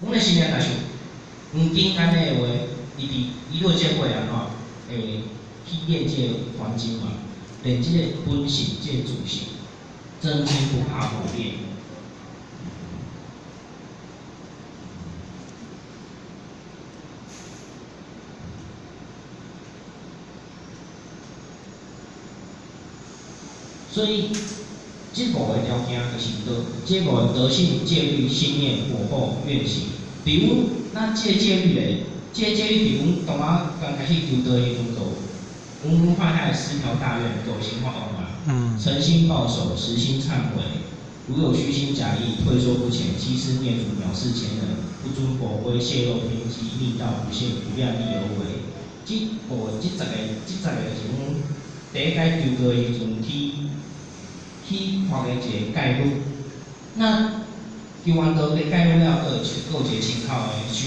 阮的心念若是黃金按呢的話，伊佇伊若這會按怎會去練這个環境嘛，練這個本性，這個自性，真金不怕火煉。所以，這五个條件就是德，這五个德性、戒律、心念、果報、願行。佇阮咱這戒律的，這戒律佇阮當仔剛開始求道的時陣，就阮發下十條大願，九行發願嘛。誠心報守，實心懺悔，如有虛心假意，退縮不前，欺師滅祖，藐視前人，不尊佛規，洩露天機，逆道不現，不量力而為。這五個、這十個、這十個就是阮第一擺求道的時陣去發的一个戒律。那求完道的戒律了，閣有一個清口的。